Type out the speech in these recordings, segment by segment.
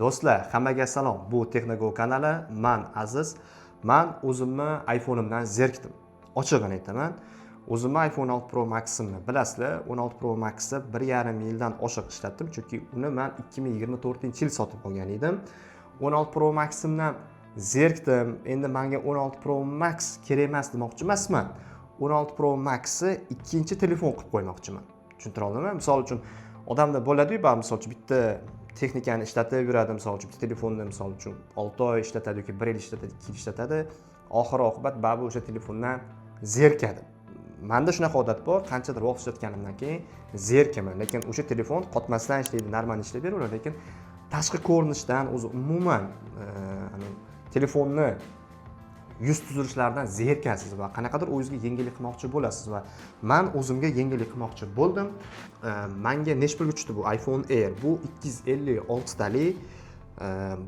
Do'stlar, hammaga salom. Bu Texnogo kanali, man Aziz. Man o'zimni iPhone'imdan zerikdim. Ochig'ini aytaman. O'zimni iPhone 16 Pro Max'imni bilasizlar, 16 Pro Max'ni 1,5 yildan oshiq ishlatdim, chunki uni man 2024-yil sotib olgan edim. 16 Pro Max'imdan zerikdim. Endi menga 16 Pro Max kerak emas demoqchi emasman. 16 Pro Max'ni ikkinchi telefon qilib qo'ymoqchiman. Tushuntira oldimmi? Misol uchun, odamda bo'ladi-yu, baribir, misol uchun, bitta texnikani ishlatib yuradi, misol uchun, bitta telefonni, misol uchun, 6 oy ishlatadi yoki 1 yil ishlatadi, 2 yil ishlatadi. Oxir oqibat baribir o'sha telefondan zerikadi. Manda shunaqa odat bor, qanchadir vaqt ishlatganimdan keyin zerikaman, lekin o'sha telefon qotmasdan ishlaydi, normal ishlab beraveradi, lekin tashqi ko'rinishdan, o'zi umuman telefonni yuz tuzilishlaridan zerikasiz va qanaqadir o'zingizga yengillik qilmoqchi bo'lasiz va man o'zimga yengillik qilmoqchi bo'ldim. Manga nechi pulga tushdi bu iPhone Air? Bu 256 talik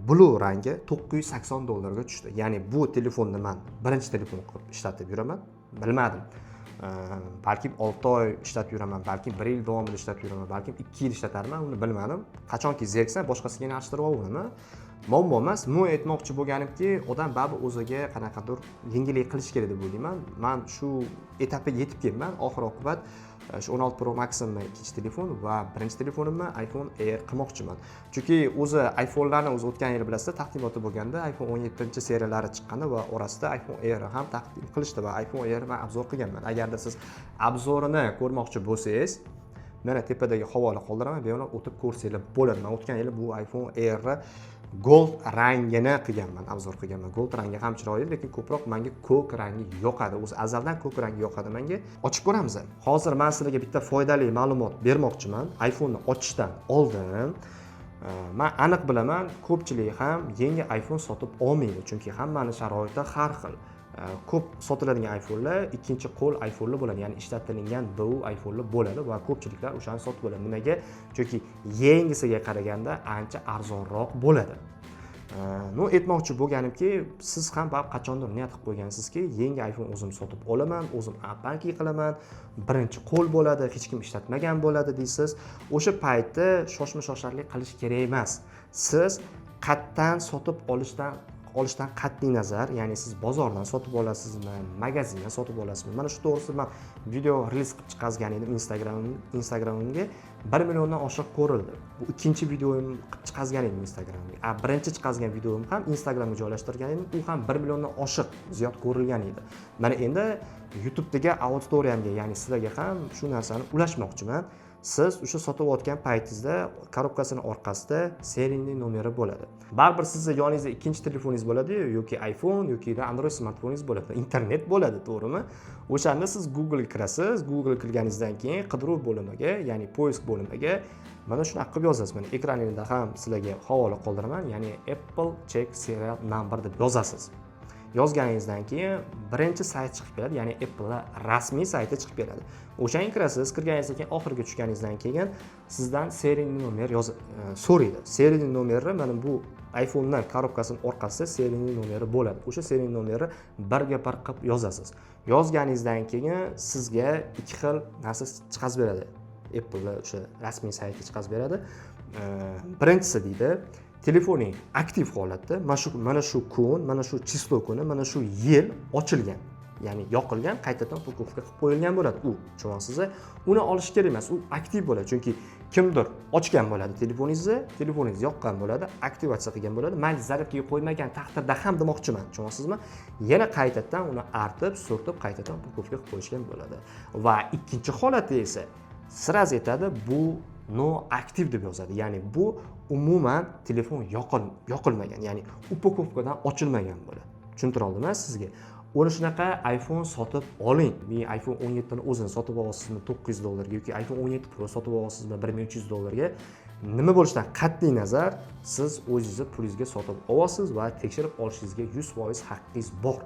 blue rangi 980 dollarga tushdi. Ya'ni bu telefonni man birinchi telefon qilib ishlatib yuraman. Bilmadim. Balkim 6 oy ishlatib yuraman, balkim 1 yil davomida ishlatib yuraman, balkim 2 yil ishlatarman, uni bilmadim. Qachonki zeriksam, boshqasiga yana alishtirib olaveraman. Muammo emas. Но aytmoqchi bo'lganimki, odam baribir o'ziga qanaqadir yengillik qilish kerak deb o'ylayman. Man shu etapiga yetib kelibman. Oxir oqibat shu 16 Pro Max'imni ikkinchi telefon va birinchi telefonimni iPhone Air qilmoqchiman. Chunki o'zi iPhone'larni o'zi o'tgan yili, bilasizlar, taqdimoti bo'lganda iPhone 17 seriyalari chiqqanda va orasida iPhone Air ham taqdim qilishdi va iPhone Air man обзор qilganman. Agarda siz обзор ini ko'rmoqchi bo'lsangiz, mana tepadagi havola qoldiraman, bemalol o'tib ko'rsanglar bo'ladi. Man o'tgan yili bu iPhone Airni gold rangini qilganman, обзор qilganman. Gold rangi ham chiroyli, lekin ko'proq menga ko'k rangi yoqadi. O'zi azaldan ko'k rangi yoqadi menga. Ochib ko'ramiz. Hozir man sizlarga bitta foydali ma'lumot bermoqchiman. iPhone'ni ochishdan oldin man aniq bilaman, ko'pchilik ham yangi iPhone sotib olmaydi, chunki hammani sharoiti har xil. Ko'p sotiladigan iPhone'lar ikkinchi qo'l iPhone'lar bo'ladi, ya'ni ishlatilingan BU iPhone'lar bo'ladi va ko'pchiliklar o'shani sotib oladi. Nimaga? Chunki yangisiga qaraganda ancha arzonroq bo'ladi. Ну, aytmoqchi bo'lganimki, siz ham baribir qachondir niyat qilib qo'ygansizki, yangi iPhone o'zim sotib olaman, o'zim апанки qilaman, birinchi qo'l bo'ladi, hech kim ishlatmagan bo'ladi deysiz. O'sha paytda shoshma shosharlik qilish kerak emas. Siz qayerdan sotib olishdan qat'iy nazar, ya'ni siz bozordan sotib olasizmi, magazindan sotib olasizmi, mana shu to'g'risida man video reels qilib chiqazgan edim Instagramimga, 1 milliondan oshiq ko'rildi. Bu ikkinchi videoyim qilib chiqazgan edim Instagramga. A birinchi chiqazgan videom ham Instagramga joylashtirgan edim, u ham 1 milliondan oshiq ziyod ko'rilgan edi. Mana endi YouTubedagi auditoriyamga, ya'ni sizlarga ham shu narsani ulashmoqchiman. Siz o'sha sotib olgan paytingizda коробка sini orqasida серийный nomeri bo'ladi. Baribir sizni yoningizda ikkinchi telefoningiz bo'ladiyu, yoki iPhone, yoki Android smartfoningiz bo'ladi, internet bo'ladi, to'g'rimi? O'shanda siz Googlega kirasiz. Google kirganingizdan keyin qidiruv bo'limiga, ya'ni поиск bo'limiga mana shunaqa qilib yozasiz. Mana ekraningizda ham sizlarga havola qoldiraman, ya'ni "Apple check serial number" deb yozasiz. Yozganingizdan keyin birinchi sayt chiqib keladi, ya'ni Apple rasmiy sayti chiqib keladi. O'shanga kirasiz. Kirganingizdan keyin oxiriga tushganingizdan keyin sizdan серийный nomer so'raydi. Серийный nomerni, mana bu iPhone'dan коробка sini orqasida серийный nomeri bo'ladi, o'sha серийный nomerni birga bir qilib yozasiz. Yozganingizdan keyin sizga ikki xil narsa chiqazib beradi, Apple o'sha rasmiy sayti chiqazib beradi. Birinchisi deydi, telefoning aktiv holatda mana shu kun, mana shu число kuni, mana shu yil ochilgan, ya'ni yoqilgan, qaytadan упаковка qilib qo'yilgan bo'ladi u, tushunyapsiz? Uni olish kerak emas, u aktiv bo'ladi, chunki kimdir ochgan bo'ladi telefoningizni, telefoningiz yoqqan bo'ladi, aktivatsiya qilgan bo'ladi, mayli, zaryadkaga qo'ymagan taqdirda ham demoqchiman, tushunyapsizmi? Yana qaytadan uni artib surtib, qaytadan упаковка qilib qo'yishgan bo'ladi. Va ikkinchi holati esa сразу aytadi, bu no aktiv deb yozadi, ya'ni bu umuman telefon yoqilmagan, ya'ni упаковка dan ochilmagan bo'ladi. Tushuntira oldimmi sizga? Uni shunaqa iPhone sotib oling. Men iPhone 17 ni o'zini sotib olyapsizmi 900 dollarga yoki iPhone 17 Pro sotib olyapsizmi 1300 dollarga, nima bo'lishidan qat'iy nazar, siz o'zingizni pulingizga sotib olyapsiz va tekshirib olishingizga 100% haqqingiz bor.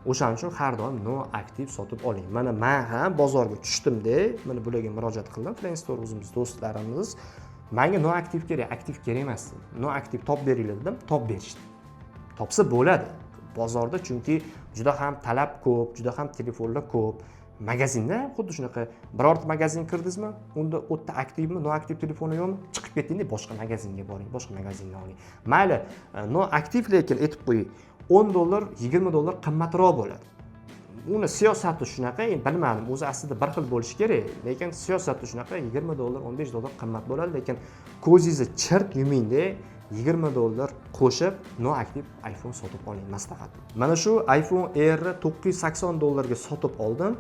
O'shaning uchun har doim no aktiv sotib oling. Mana man ham bozorga tushdimda, mana bularga murojaat qildim, Flame Store, o'zimiz do'stlarimiz. Manga no aktiv kerak, aktiv kerak emas dedim, no aktiv topib beringlar dedim, topib berishdi. Topsa bo'ladi bozorda, chunki juda ham talab ko'p, juda ham telefonlar ko'p. Magazinda ham xuddi shunaqa, birorta magazin kirdingizmi, unda u yerda aktivmi, noaktiv telefoni yo'qmi, chiqib ketingda boshqa magazinga boring, boshqa magazindan oling. Mayli, noaktiv lekin aytib qo'ying, $10, $20 qimmatroq bo'ladi. Uni siyosati shunaqa, endi bilmadim, o'zi aslida bir xil bo'lishi kerak, lekin siyosati shunaqa, $20, $15 qimmat bo'ladi, lekin ko'zingizni chirt yumingda $20 qo'shib noaktiv iPhone sotib oling, maslahat. Mana shu iPhone Airni $980 ga sotib oldim,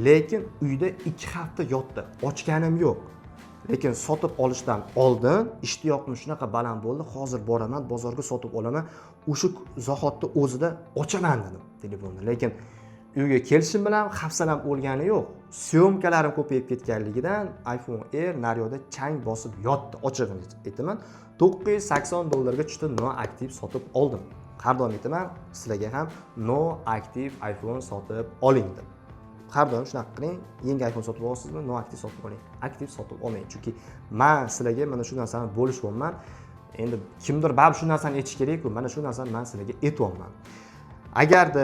lekin uyda 2 hafta yotdi, ochganim yo'q. Lekin sotib olishdan oldin ishtiyoqim shunaqa baland bo'ldi, hozir boraman, bozorga sotib olaman, o'sha zahotda o'zida ochaman dedim telefonni. Lekin uyga kelishim bilan hafsalam o'lgani yo'q. Syomkalarim ko'payib ketganligidan iPhone Air naryoqda chang bosib yotdi, ochig'ini aytaman. $980 ga tushdi, noaktiv sotib oldim. Har doim aytaman, sizlarga ham noaktiv iPhone sotib oling deb. Har doim shunaqa qiling, yangi iPhone sotib olasizmi, noaktiv sotib oling, aktiv sotib olmang. Chunki men sizlarga mana shu narsani bo'lishyapman. Endi kimdir baribir shu narsani aytish kerak-ku, mana shu narsani men sizlarga aytyapman. Agarda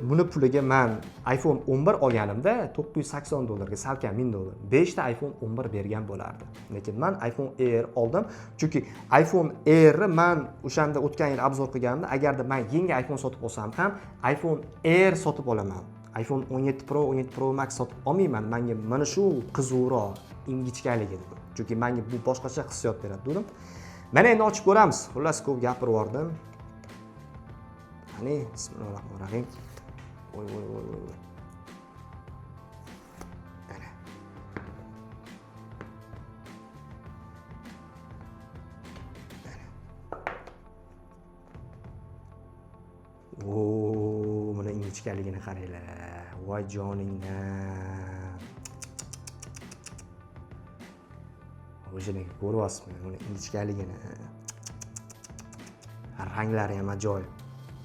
buni puliga men iPhone 11 olganimda $980 ga salkam $1000, 5 ta iPhone 11 bergan bo'lardi. Lekin men iPhone Air oldim, chunki iPhone Airni men o'shanda o'tgan yil obzor qilganimda, agarda men yangi iPhone sotib olsam ham iPhone Air sotib olaman. iPhone 17 Pro, 17 Pro Max sotib olmayman. Menga mana shu qiziqroq, ingichkaligi dedim. Chunki menga bu boshqacha hissiyot beradi dedim. Mana endi ochib ko'ramiz. Xullas ko'p gapirib yubordim. Qani, bismillahirrohmanirrohim. Oy, oy, oy, oy, oy. Ana. Oo, mana ingichkaligini qaranglar. Voy joningdan. O'shani ko'ryapsizmi? Uni ingichkaligini. Ranglari ham ajoyib.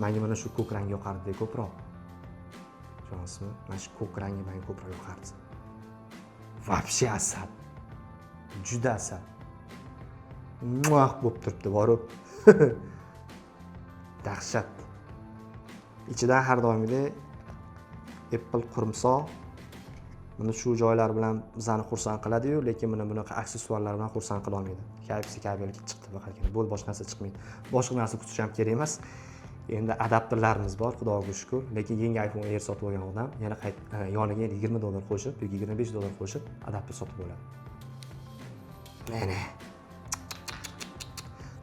Menga mana shu ko'k rang yoqardi ko'proq. Tushunasizmi? Mana shu ko'k rangi menga ko'proq yoqardi. Вообще asal. Juda asal. Muah bo'lib turibdi, borib. Dahshat. Ichidan har doimgidek Apple qurumsoq. Mana shu joylar bilan bizani xursand qiladi-yu, lekin mana bunaqa aksessuarlar bilan xursand qila olmaydi. Type-C kabel chiqdi faqatgina. Bo'ldi, boshqa narsa chiqmaydi. Boshqa narsa kutish ham kerak emas. Endi adapterlarimiz bor, Xudoga shukr. Lekin yangi iPhone Air sotib olgan odam yana yoniga yana $20 qo'shib yoki $25 qo'shib adapter sotib oladi. Mana.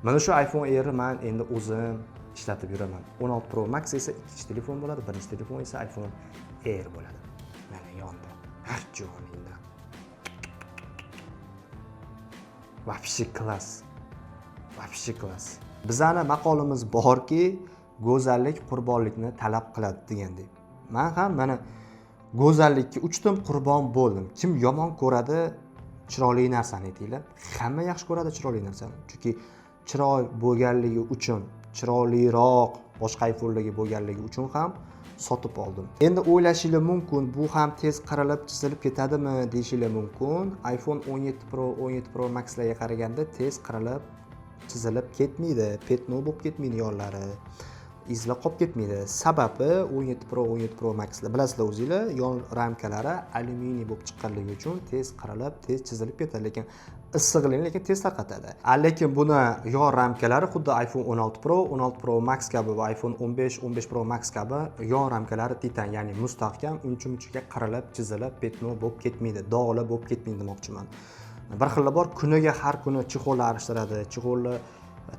Mana shu iPhone Airni men endi o'zim ishlatib yuraman. 16 Pro Max esa ikkinchi telefon bo'ladi, birinchi telefon esa iPhone Air bo'ladi. Mana yonda. Har joningdan. Вообще klass. Вообще klass. Bizani maqolimiz borki, go'zallik qurbonlikni talab qiladi degandek. Men ham mana go'zallikka uchdim, qurbon bo'ldim. Kim yomon ko'radi chiroyli narsani aytinglar. Hamma yaxshi ko'radi chiroyli narsani. Chunki chiroy bo'lganligi uchun, chiroyliroq boshqa iPhone'larga bo'lganligi uchun ham sotib oldim. Endi o'ylashinglar mumkin, bu ham tez qirilib, chizilib ketadimi deyishinglar mumkin. iPhone 17 Pro, 17 Pro Max'larga qaraganda tez qirilib, chizilib ketmaydi, petno bo'lib ketmaydi yonlari. Izlar qolib ketmaydi. Sababi 17 Pro, 17 Pro Max'lar bilasizlar o'zinglar, yon ramkalari alyuminiy bo'lib chiqqanligi uchun tez qirilib, tez chizilib ketadi, lekin issiqlikni lekin tez tarqatadi. Lekin buni yon ramkalari xuddi iPhone 16 Pro, 16 Pro Max kabi va iPhone 15, 15 Pro Max kabi yon ramkalari titan, ya'ni mustahkam, uncha-munchaga qirilib, chizilib, petno bo'lib ketmaydi, dog'li bo'lib ketmaydi demoqchiman. Bir xili bor, kuniga har kuni chexollar alishtiradi, chexolni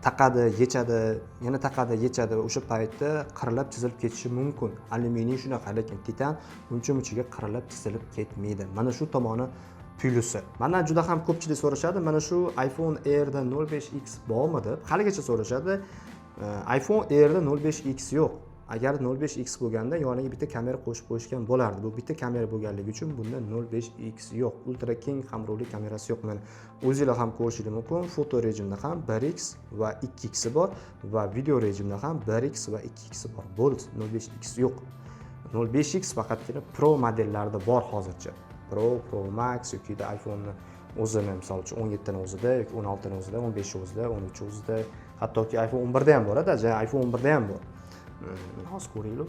taqadi, yechadi, yana taqadi, yechadi. O'sha paytda qirilib, chizilib ketishi mumkin. Alyuminiy shunaqa, lekin titan uncha-munchaga qirilib, chizilib ketmaydi. Mana shu tomoni plyusi. Mendan juda ham ko'pchilik so'rashadi, mana shu iPhone Airda nol besh X bormi deb. Haligacha so'rashadi. iPhone Airda nol besh X yo'q. Agar nol besh X bo'lganda yoniga bitta kamera qo'shib qo'yishgan bo'lardi. Bu bitta kamera bo'lganligi uchun bunda nol besh X yo'q. Ultra keng qamrovli kamerasi yo'q. Mana o'zingizlar ham ko'rishingiz mumkin. Foto rejimda ham bir X va ikki X bor va video rejimda ham bir X va ikki X bor. Bo'ldi, nol besh X yo'q. Nol besh X faqatgina Pro modellarida bor hozircha. Pro, Pro Max yoki da iPhone'ni o'zini, misol uchun o'n yettini o'zida yoki o'n oltini o'zida, o'n besh o'zida, o'n uch o'zida, hattoki iPhone o'n birda ham bor-da, iPhone o'n birda ham bor. Hozir ko'ringlar.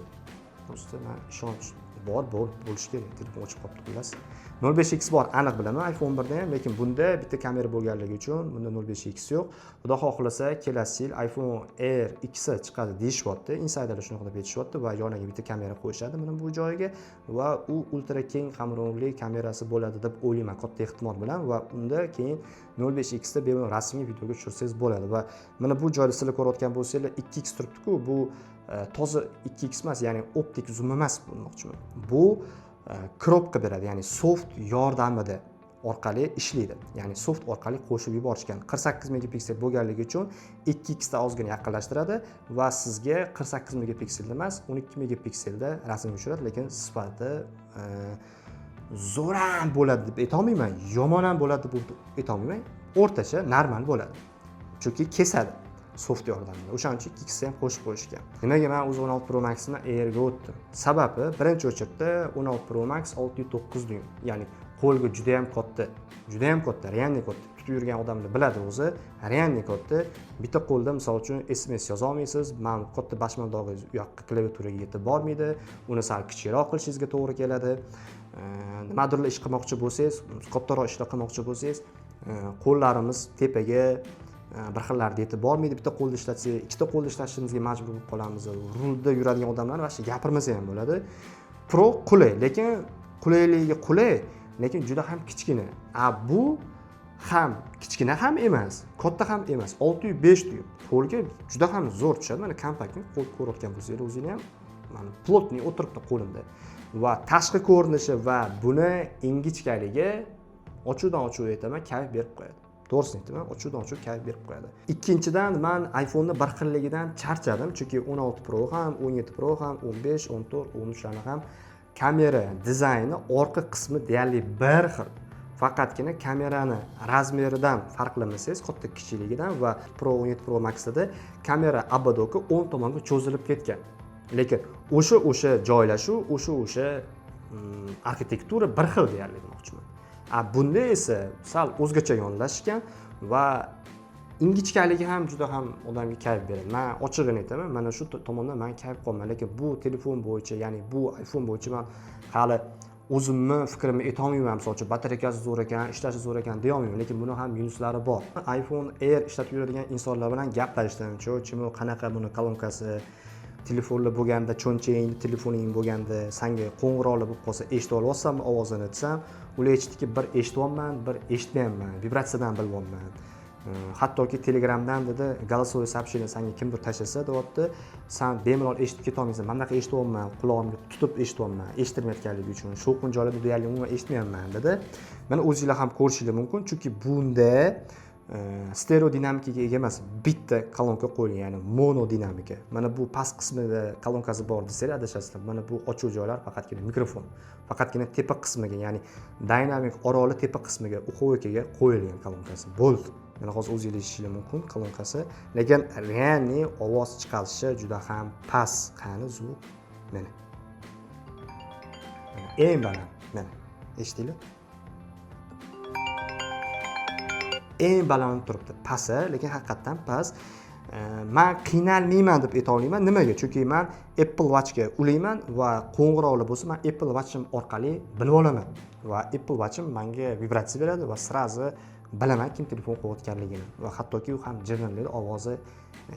Просто men ishonch Bor, bo'lishi kerak. Telefon o'chib qolibdi xullas. 0.5x bor, aniq bilaman iPhone 11 da ham, lekin bunda bitta kamera bo'lganligi uchun bunda 0.5x yo'q. Xudo xohlasa kelasi yil iPhone Air X chiqadi deyishyapti. Insiderlar shunaqa deb aytishyapti va yoniga bitta kamera qo'yishadi mana bu joyiga va u ultra keng qamrovli kamerasi bo'ladi deb o'ylayman katta ehtimol bilan va unda keyin 0.5x da bemalol rasmga, videoga tushirsangiz bo'ladi. Va mana bu joyda sizlar ko'rayotgan bo'lsanglar 2x turibdi-ku, bu toza 2x emas, ya'ni optik zoom emas bu demoqchiman. Bu crop qilib beradi, ya'ni soft yordamida orqali ishlaydi. Ya'ni soft orqali qo'shib yuborishgan. 48 megapiksel bo'lganligi uchun 2x da ozgina yaqinlashtiradi va sizga 48 megapikselda emas, 12 megapikselda rasm tushiradi, lekin sifati zo'r ham bo'ladi deb aytolmayman, yomon ham bo'ladi deb aytolmayman. O'rtacha, normal bo'ladi. Chunki kesadi soft yordamida. O'shaning uchun 2x ham qo'shib qo'yishgan. Nimaga men o'zi 16 Pro Max'ni Airga o'tdim? Sababi birinchi очередь 16 Pro Max 6.9 dyuym. Ya'ni qo'lga juda ham katta, juda ham katta, реальный katta. Tutib yurgan odamlar biladi o'zi, реальный katta. Bitta qo'lda misol uchun SMS yoza olmaysiz, mana katta boshmaldog'ingiz u yoqqa klaviaturaga yetib bormaydi, uni sal kichikroq qilishingizga to'g'ri keladi. Nimadirlar ish qilmoqchi bo'lsangiz, kattaroq ishlar qilmoqchi bo'lsangiz, qo'llarimiz tepaga bir xillarda yetib bormaydi. Bitta qo'lda ishlatsak, ikkita qo'lda ishlashimizga majbur bo'lib qolamiz. Rulda yuradigan odamlar вообще gapirmasa ham bo'ladi. Pro qulay, lekin qulayligi qulay, lekin juda ham kichkina. A bu ham kichkina ham emas, katta ham emas, 6.5 dyuym. Qo'lga juda ham zo'r tushadi. Mana kompaktni qo'l ko'rayotgan bo'lsanglar o'zinglar ham, mana плотный o'tiribdi qo'limda. Va tashqi ko'rinishi va buni ingichkaligi ochiqdan ochiq aytaman, kayf berib qo'yadi. To'g'risini aytaman, ochiqdan ochiq kayf berib qo'yadi. Ikkinchidan, man iPhone'ni bir xilligidan charchadim, chunki 16 Pro ham, 17 Pro ham, 15, 14, 13 larni ham kamera dizayni orqa qismi deyarli bir xil. Faqatgina kamerani размер idan farqlamasangiz, katta kichikligidan va Pro 17 Pro Max'da kamera ободок i o'ng tomonga cho'zilib ketgan. Lekin o'sha joylashuv, o'sha arxitektura bir xil deyarli demoqchiman. A bunda esa sal o'zgacha yondashgan va ingichkaligi ham juda ham odamga kayf beradi. Man ochig'ini aytaman, mana shu tomondan man kayf qolman, lekin bu telefon bo'yicha, ya'ni bu iPhone bo'yicha man hali o'zimni fikrimni aytolmayman. Misol uchun, batareykasi zo'r ekan, ishlashi zo'r ekan deya olmayman, lekin buni ham minuslari bor. iPhone Air ishlatib yuradigan insonlar bilan gaplashdim. Чё, qanaqa buni kolonkasi, telefonlar bo'lganda, cho'nchagingda telefoning bo'lganda sanga qo'ng'iroqlar bo'lib qolsa eshitib olyapsanmi ovozini desam, ular aytishdiki, bir eshityapman, bir eshitmayapman, vibratsiyadan bilyapman. Hattoki Telegramdan, dedi, голосовой сообщение sanga kimdir tashlasa, deyapti, san bemalol eshitib ketolmaysan, mana bunaqa eshityapman, qulog'imga tutib eshityapman eshittirmayotganligi uchun, shovqin joylarda deyarli umuman eshitmayapman, dedi. Mana o'zinglar ham ko'rishinglar mumkin, chunki bunda stereo dinamikaga ega emas, bitta kolonka qo'yilgan, ya'ni mono dinamika. Mana bu past qismida kolonkasi bor desanglar, adashasizlar. Mana bu ochiq joylar faqatgina mikrofon, faqatgina tepa qismiga, ya'ni dynamic oroli tepa qismiga, уховой ga qo'yilgan kolonkasi, bo'ldi. Mana hozir o'zinglar eshitishinglar mumkin kolonkasi, lekin реальный ovoz chiqarishi juda ham past. Qani звук? Mana, eng baland, mana eshitdinglar, eng baland turibdi. Past, lekin haqiqatdan past. Man qiynalmayman deb aytolmayman. Nimaga? Chunki man Apple Watchga ulayman va qo'ng'iroqlar bo'lsa, man Apple Watchim orqali bilib olaman va Apple Watchim manga vibratsiya beradi va сразу bilaman kim telefon qilayotganligini va hattoki u ham jirinlaydi, ovozi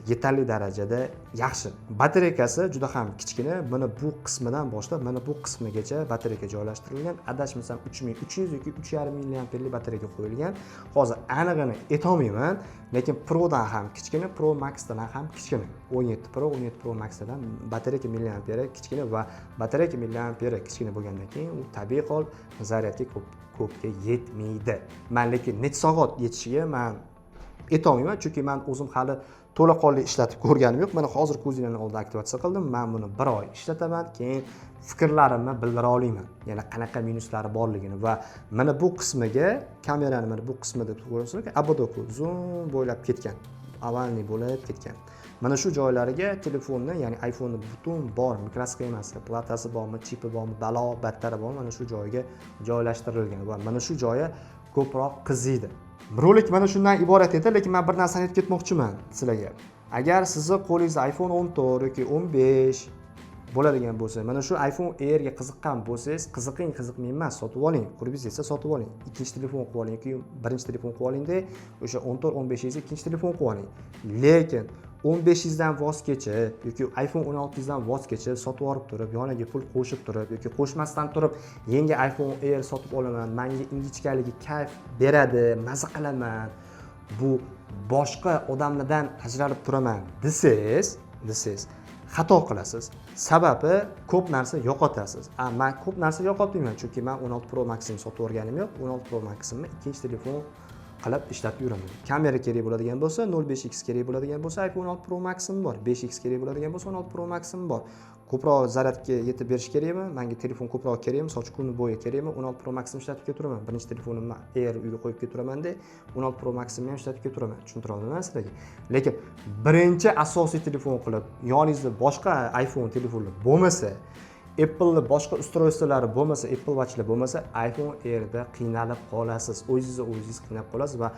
yetarli darajada yaxshi. Batareykasi juda ham kichkina. Mana bu qismidan boshlab mana bu qismigacha batareyka joylashtirilgan. Adashmasam, 3300 yoki 3,5 milliamperli batareyka qo'yilgan. Hozir anig'ini aytolmayman, lekin Prodan ham kichkina, Pro Maxdan ham kichkina. 17 Pro, 17 Pro Maxdan batareyka milliamperi kichkina va batareyka milliamperi kichkina bo'lgandan keyin u tabiiy hol zaryadga ko'p ko'pga yetmaydi. Man lekin necha soat yetishiga man aytolmayman, chunki man o'zim hali to'laqonli ishlatib ko'rganim yo'q. Mana hozir ko'zinglarni oldida aktivatsiya qildim. Man buni bir oy ishlataman, keyin fikrlarimni bildira olaman, ya'ni qanaqa minuslari borligini. Va mana bu qismiga, kamerani mana bu qismida ko'rasizlar, ободок uzun bo'ylab ketgan, овальный bo'lib ketgan. Mana shu joylariga telefonni, ya'ni iPhone'ni butun bor mikrosxemasi, platasi bormi, chipi bormi, balo battari bormi, mana shu joyga joylashtirilgan va mana shu joyi ko'proq qiziydi. Rolik mana shundan iborat edi, lekin man bir narsani aytib ketmoqchiman sizlarga. Agar sizni qo'lingizda iPhone 14 yoki 15 bo'ladigan bo'lsa, mana shu iPhone Airga qiziqqan bo'lsangiz, qiziqing, qiziqmang emas, sotib oling. Qurbingiz yetsa sotib oling. Ikkinchi telefon qilib oling yoki birinchi telefon qilib olingda, o'sha 14, 15 ikkinchi telefon qilib oling. Lekin 15 dan voz kechib yoki iPhone 16 dan voz kechib sotib olib turib, yoniga pul qo'shib turib yoki qo'shmasdan turib yangi iPhone Air sotib olaman, menga ingichkaligi kayf beradi, maza qilaman, bu boshqa odamlardan ajralib turaman desangiz xato qilasiz. Sababi ko'p narsa yo'qotasiz. Man ko'p narsa yo'qotmayman, chunki man 16 Pro Max'imni sotib yuborganim yo'q. 16 Pro Max'imni ikkinchi telefon qilib ishlatib yuraman. Kamera kerak bo'ladigan bo'lsa, 0.5x kerak bo'ladigan bo'lsa, iPhone 16 Pro Max'im bor. 5x kerak bo'ladigan bo'lsa, 16 Pro Max'im bor. Ko'proq zaryadga yetib berish kerakmi? Menga telefon ko'proq kerakmi? Soch kuni bo'yi kerakmi? 16 Pro Max'imni ishlatib keturaman. Birinchi telefonimni Air uyga qo'yib keturaman-da, 16 Pro Max'imni ham ishlatib keturaman. Tushuntira oldimmi sizlarga? Lekin birinchi asosiy telefon qilib, yoningizda boshqa iPhone telefonlar bo'lmasa, Apple'ni boshqa устройство lari bo'lmasa, Apple Watchlar bo'lmasa, iPhone Airda qiynalib qolasiz. O'zingizni o'zingiz qiynab qolasiz va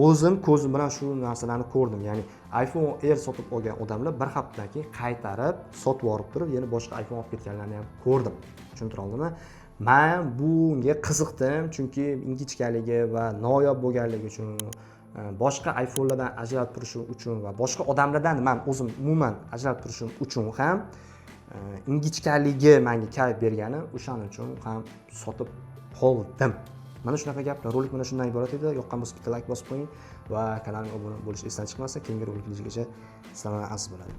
o'zim ko'zim bilan shu narsalarni ko'rdim. Ya'ni iPhone Air sotib olgan odamlar bir haftadan keyin qaytarib sotib yuborib turib, yana boshqa iPhone olib ketganlarni ham ko'rdim. Tushuntira oldimmi? Men bunga qiziqdim, chunki ingichkaligi va noyob bo'lganligi uchun, boshqa iPhone'lardan ajralib turishim uchun va boshqa odamlardan man o'zim umuman ajralib turishim uchun ham ingichkaligi menga kayf bergani, o'shaning uchun ham sotib oldim. Mana shunaqa gaplar. Rolik mana shundan iborat edi. Yoqqan bo'lsa bitta layk bosib qo'ying va kanalimga obuna bo'lish esdan chiqmasin. Keyingi roliklargacha sizlar bilan Aziz bo'ladi.